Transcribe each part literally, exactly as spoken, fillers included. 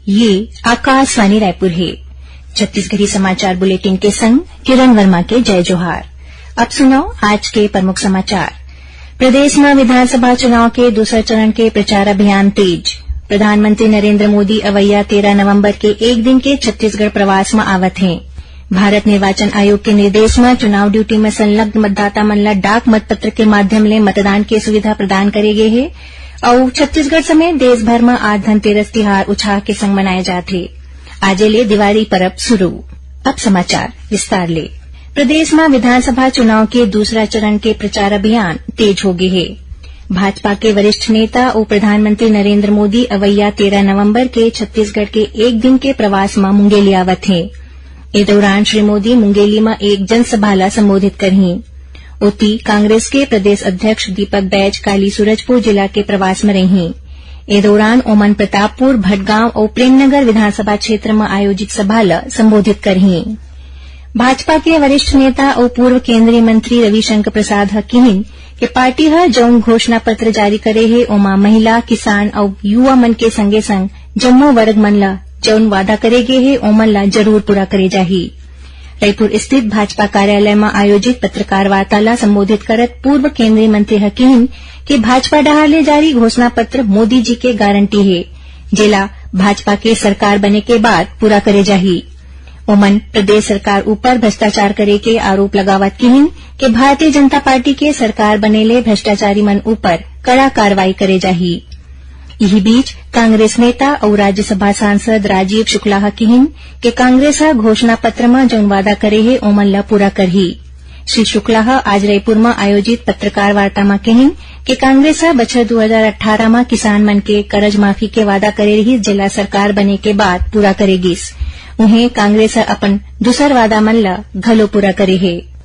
ये आकाशवाणी रायपुर हे। छत्तीसगढ़ी समाचार बुलेटिन के संग किरण वर्मा के जय जोहार। अब सुनव आज के प्रमुख समाचार। प्रदेश म विधानसभा चुनाव के दूसर चरण के प्रचार अभियान तेज। प्रधानमंत्री नरेंद्र मोदी अवइया तेरह नवंबर के एक दिन के छत्तीसगढ़ प्रवास म आवत हें। भारत निर्वाचन आयोग के निर्देश म चुनाव ड्यूटी म संलग्न मतदाता मन ल डाक मतपत्र के माध्यम ले मतदान के सुविधा प्रदान करे गे हे। अउ छत्तीसगढ़ समेत देश भर म आज धनतेरस तिहार उछाह के संग मनाए जात हे। आजे ले दिवाली परब शुरू। अब समाचार विस्तार ले। प्रदेश म विधानसभा चुनाव के दूसरा चरण के प्रचार अभियान तेज हो गे हे। भाजपा के वरिष्ठ नेता अउ प्रधानमंत्री नरेंद्र मोदी अवइया तेरह नवंबर के छत्तीसगढ़ के एक दिन के प्रवास म मुंगेली आवत हें। ए दौरान श्री मोदी मुंगेली म एक जनसभा ल संबोधित करहीं। ओती, कांग्रेस के प्रदेश अध्यक्ष दीपक बैज काली सूरजपुर जिला के प्रवास म रइहीं। ए दौरान ओमन प्रतापपुर, भटगांव अउ प्रेमनगर विधानसभा क्षेत्र म आयोजित सभा ल संबोधित करहीं। भाजपा के वरिष्ठ नेता अउ पूर्व केंद्रीय मंत्री रविशंकर प्रसाद ह किहिन कि पार्टी ह जउन घोषणा पत्र जारी करे हे, ओमा महिला, किसान अउ युवा मन के संगे-संग जम्मो वर्ग मन ल जउन वादा करे गे हे, ओमन ल जरूर पूरा करे जाही। रईपुर स्थित भाजपा कार्यालय म आयोजित पत्रकार वार्ता ल संबोधित करत पूर्व केंद्रीय मंत्री ह किहिन कि भाजपा डहार ले जारी घोषणा पत्र मोदी जी के गारंटी हे, जेला भाजपा के सरकार बने के बाद पूरा करे जाही। ओमन प्रदेश सरकार ऊपर भ्रष्टाचार करे के आरोप लगावत किहिन कि भारतीय जनता पार्टी के सरकार बने ले भ्रष्टाचारी मन ऊपर कड़ा कार्रवाई करे जाही। इही बीच, कांग्रेस नेता अउ राज्यसभा सांसद राजीव शुक्ला ह किहिन कि कांग्रेस ह घोषणा पत्र म जउन वादा करे हे, ओमन ल पूरा करही। श्री शुक्ला ह आज रईपुर म आयोजित पत्रकार वार्ता म किहिन कि कांग्रेस ह बछर दू हजार अट्ठारह म किसान मन के करज माफी के वादा करे रिहिस, जेला सरकार बने के बाद पूरा करे गिस। उहें, कांग्रेस ह अपन दूसर वादा मन ल घलो पूरा करे हे।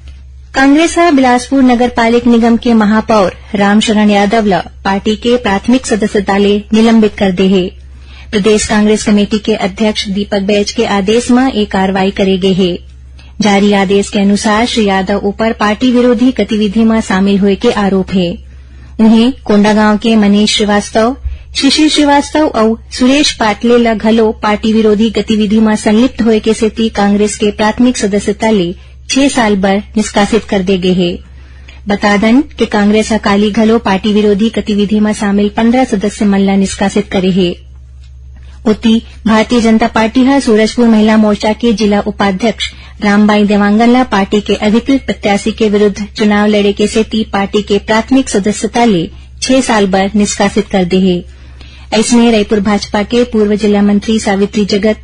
कांग्रेस ह बिलासपुर नगर पालिक निगम के महापौर रामशरण यादव ल पार्टी के प्राथमिक सदस्यता ले निलंबित कर दे हे। प्रदेश कांग्रेस कमेटी के अध्यक्ष दीपक बैज के आदेश म ए कार्रवाई करे गे हे। जारी आदेश के अनुसार श्री यादव ऊपर पार्टी विरोधी गतिविधि म शामिल होए के आरोप हे। उहें, कोंडागांव के मनीष श्रीवास्तव, शिशिर श्रीवास्तव अउ सुरेश पाटले ल घलो पार्टी विरोधी गतिविधि म संलिप्त होए के सेती कांग्रेस के प्राथमिक सदस्यता ले छह साल बर निष्कासित कर दे गे हे। बता दन कि कांग्रेस ह काली घलो पार्टी विरोधी गतिविधि म शामिल पंद्रह सदस्य मन ल निष्कासित करे हे। ओती, भारतीय जनता पार्टी ह सूरजपुर महिला मोर्चा के जिला उपाध्यक्ष रामबाई देवांगन ल पार्टी के अधिकृत प्रत्याशी के विरुद्ध चुनाव लड़े के सेती पार्टी के प्राथमिक सदस्यता ले छह साल बर निष्कासित कर दे हे। अइसने, रईपुर भाजपा के पूर्व जिला मंत्री सावित्री जगत,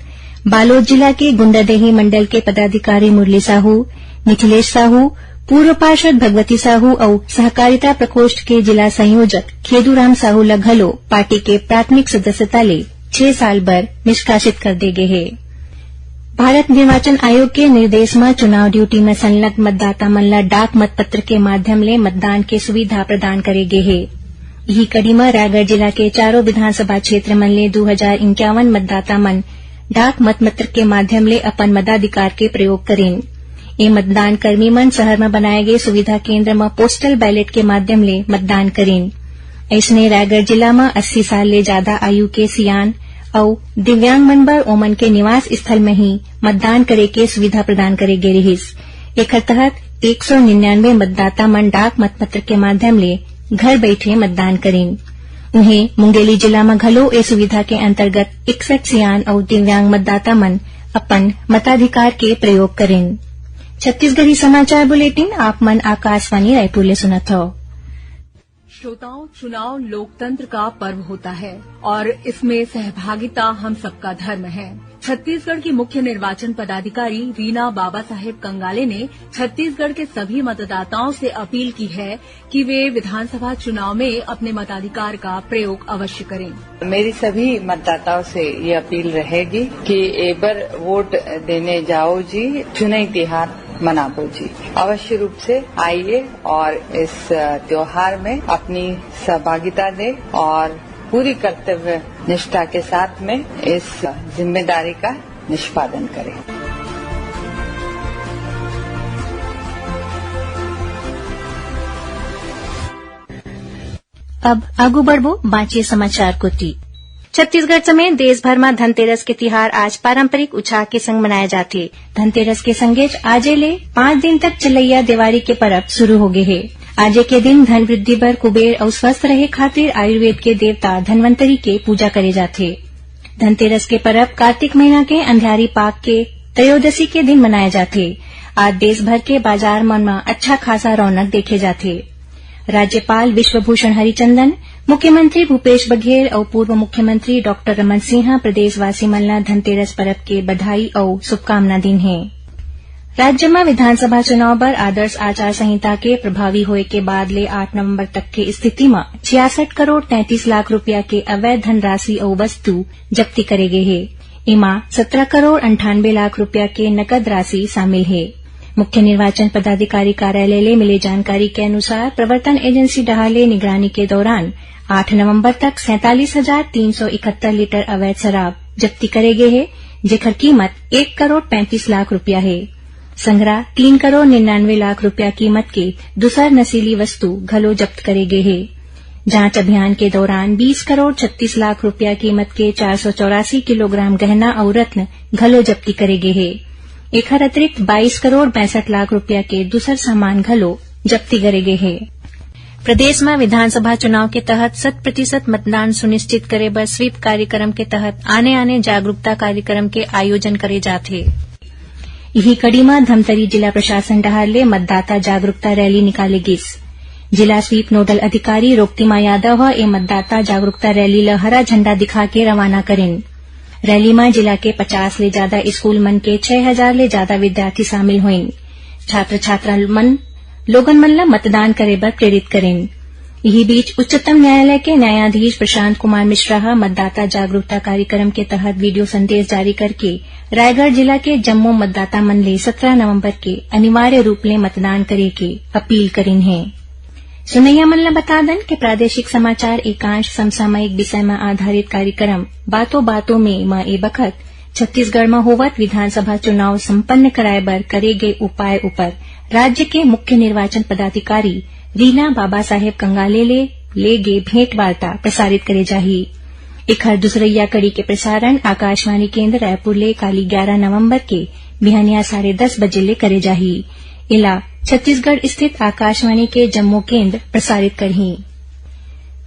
बालोद जिला के गुंडरदेही मंडल के पदाधिकारी मुरली साहू, मिथिलेश साहू, पूर्व पार्षद भगवती साहू अउ सहकारिता प्रकोष्ठ के जिला संयोजक खेदूराम साहू ल घलो पार्टी के प्राथमिक सदस्यता ले छह साल बर निष्कासित कर दे गे हे। भारत निर्वाचन आयोग के निर्देश म चुनाव ड्यूटी म संलग्न मतदाता मन ल डाक मतपत्र के माध्यम ले मतदान के सुविधा प्रदान करे गे हे। इही कड़ी म रायगढ़ जिला के चारों विधानसभा क्षेत्र मन ले दू हजार इक्यावन मतदाता मन डाक मतपत्र के माध्यम ले अपन मताधिकार के प्रयोग करिन। ए मतदान कर्मी मन शहर म बनाए गे सुविधा केंद्र म पोस्टल बैलेट के माध्यम ले मतदान करिन। अइसने, रायगढ़ जिला म अस्सी साल ले जादा आयु के सियान अउ दिव्यांग मन बर ओमन के निवास स्थल म ही मतदान करे के सुविधा प्रदान करे गे रिहिस। एखर तहत एक सौ निन्यानवे मतदाता मन डाक मतपत्र के माध्यम ले घर बइठे मतदान करिन। उहें, मुंगेली जिला म घलो ए सुविधा के अंतर्गत इकसठ सियान अउ दिव्यांग मतदाता मन अपन मताधिकार के प्रयोग करिन। छत्तीसगढ़ी समाचार बुलेटिन आप मन आकाशवाणी रायपुर ले सुनत हव। श्रोताओं, चुनाव लोकतंत्र का पर्व होता है और इसमें सहभागिता हम सबका धर्म है। छत्तीसगढ़ की मुख्य निर्वाचन पदाधिकारी रीना बाबा साहेब कंगाले ने छत्तीसगढ़ के सभी मतदाताओं से अपील की है कि वे विधानसभा चुनाव में अपने मताधिकार का प्रयोग अवश्य करें। मेरी सभी मतदाताओं से ये अपील रहेगी कि एबर वोट देने जाओ जी, चुनई तिहार मनाबो जी। अवश्य रूप से आइए और इस, अ, त्योहार में अपनी सहभागिता दें और पूरी कर्तव्य निष्ठा के साथ में इस जिम्मेदारी का निष्पादन करें। अब आगू बढ़बो बांचे समाचार कोती। छत्तीसगढ़ समेत देश भर म धनतेरस के तिहार आज पारंपरिक उत्साह के संग मनाए जाथे। धनतेरस के संगेच आजे ले पांच दिन तक चलइया देवारी के परब शुरू हो गे हे। आजे के दिन धन वृद्धि बर कुबेर अउ स्वस्थ रहे खातिर आयुर्वेद के देवता धनवंतरी के पूजा करे जाथे। धनतेरस के परब कार्तिक महीना के अंधियारी पाख के त्रयोदशी के दिन मनाए जाथे। आज देश भर के बाजार मन म अच्छा खासा रौनक देखे जाथे। राज्यपाल विश्वभूषण हरिचंदन, मुख्यमंत्री भूपेश बघेल अउ पूर्व मुख्यमंत्री डॉक्टर रमन सिंह ह प्रदेशवासी मन ल धनतेरस परब के बधाई अउ शुभकामना दीन हे। राज्य म विधानसभा चुनाव बर आदर्श आचार संहिता के प्रभावी होए के बाद ले आठ नवंबर तक के स्थिति म छियासठ करोड़ तैंतीस लाख रुपया के अवैध धनराशि अउ वस्तु जब्ती करे गे हे। एमा सत्रह करोड़ अंठानबे लाख रुपया के नकद राशि शामिल हे। मुख्य निर्वाचन पदाधिकारी कार्यालय ले मिले जानकारी के अनुसार, प्रवर्तन एजेंसी डहार ले निगरानी के दौरान आठ नवंबर तक सैंतालीस हजार तीन सौ इकहत्तर लीटर अवैध शराब जब्ती करे गे हे, जेकर कीमत एक करोड़ पैंतीस लाख रुपया हे। संघरा तीन करोड़ निन्यानवे लाख रुपया कीमत के दूसर नशीली वस्तु घलो जब्त करे गे हे। जांच अभियान के दौरान बीस करोड़ छत्तीस लाख रुपया कीमत के चार सौ चौरासी किलोग्राम गहना अउ रत्न घलो जब्ती करे गे हे। एखर अतिरिक्त बाईस करोड़ पैंसठ लाख रुपया के दूसर सामान घलो जब्ती करे गे हे। प्रदेश म विधानसभा चुनाव के तहत शत प्रतिशत मतदान सुनिश्चित करे बर स्वीप कार्यक्रम के तहत आने-आने जागरूकता कार्यक्रम के आयोजन करे जात हे। इही कड़ी म धमतरी जिला प्रशासन डहार ले मतदाता जागरूकता रैली निकाले गिस। जिला स्वीप नोडल अधिकारी रोक्तिमा यादव ह ए मतदाता जागरूकता रैली ल हरा झंडा दिखा के रवाना करिन। रैली म जिला के पचास ले जादा स्कूल मन के छह हजार ले जादा विद्यार्थी शामिल होइन। छात्र छात्रा मन लोगन मन ल मतदान करे बर प्रेरित करिन। इही बीच उच्चतम न्यायालय के न्यायाधीश प्रशांत कुमार मिश्रा ह मतदाता जागरूकता कार्यक्रम के तहत वीडियो संदेश जारी करके रायगढ़ जिला के जम्मो मतदाता मन ले सत्रह नवंबर के अनिवार्य रूप ले मतदान करे के अपील करिन हे। सुनइया मन ल बता दन कि प्रादेशिक समाचार एकांश समसामयिक विषय म आधारित कार्यक्रम बातों बातों में म ए बखत छत्तीसगढ़ म होवत विधानसभा चुनाव संपन्न कराए बर करे गे उपाय ऊपर राज्य के मुख्य निर्वाचन पदाधिकारी रीना बाबा साहेब कंगाले ले, ले गे भेंट वार्ता प्रसारित करे जाही। एखर दूसरइया कड़ी के प्रसारण आकाशवाणी केंद्र रायपुर ले काली ग्यारह नवंबर के बिहनिया साढ़े दस बजे ले करे जाही। एला छत्तीसगढ़ स्थित आकाशवाणी के जम्मो केंद्र प्रसारित करही।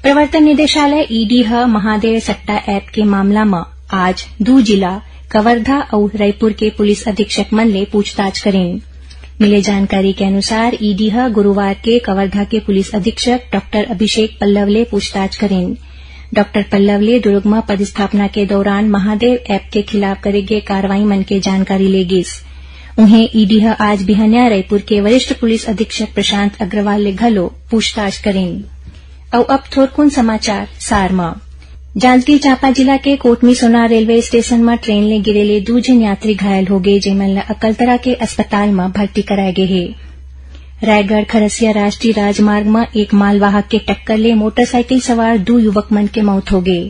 प्रवर्तन निदेशालय, ईडी ह महादेव सट्टा ऐप के मामला म आज दू जिला कवर्धा अउ रईपुर के पुलिस अधीक्षक मन ले पूछताछ करिन। मिले जानकारी के अनुसार, ईडी ह गुरुवार के कवर्धा के पुलिस अधीक्षक डॉक्टर अभिषेक पल्लव ले पूछताछ करिन। डॉक्टर पल्लव ले दुर्ग म पदस्थापना के दौरान महादेव ऐप के खिलाफ करे गे कार्रवाई मन के जानकारी ले गिस। उहें, ईडी ह आज बिहनिया रईपुर के वरिष्ठ पुलिस अधीक्षक प्रशांत अग्रवाल ले घलो पूछताछ करिन। अउ अब थोरकुन समाचार सार म। जांजगीर चांपा जिला के कोटमी सोनार रेलवे स्टेशन म ट्रेन ले गिरे ले दू झिन यात्री घायल हो गे, जेमन ल अकलतरा के अस्पताल म भर्ती कराए गे हे। रायगढ़ खरसिया राष्ट्रीय राजमार्ग म एक मालवाहक के टक्कर ले मोटरसाइकिल सवार दू युवक मन के मौत हो गे।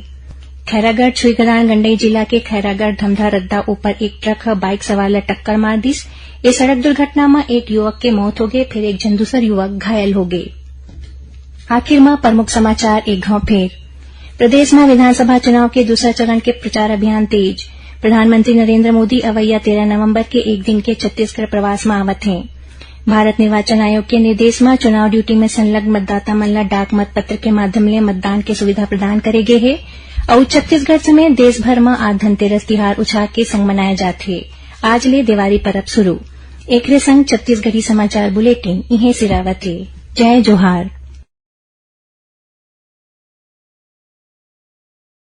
खैरागढ़ छुईगरान गंडई जिला के खैरागढ़ धमधा रद्दा ऊपर एक ट्रक ह बाइक सवार ल टक्कर मार दिस। ए सड़क दुर्घटना म एक युवक के मौत हो गे, फेर एक झन दूसर युवक घायल हो गे। आखिर म प्रमुख समाचार एक घांव फेर। प्रदेश म विधानसभा चुनाव के दूसरा चरण के प्रचार अभियान तेज। प्रधानमंत्री नरेंद्र मोदी अवइया तेरह नवंबर के एक दिन के छत्तीसगढ़ प्रवास म आवत हें। भारत निर्वाचन आयोग के निर्देश म चुनाव ड्यूटी म संलग्न मतदाता मन ल डाक मत पत्र के माध्यम ले मतदान के सुविधा प्रदान करे गे हे। अउ छत्तीसगढ़ समेत देश भर म आज धनतेरस तिहार उछाह के संग मनाए जात हे। आज ले देवारी परब शुरू। एकरे संग छत्तीसगढ़ी समाचार बुलेटिन इहें सिरावत हे। जय जोहार।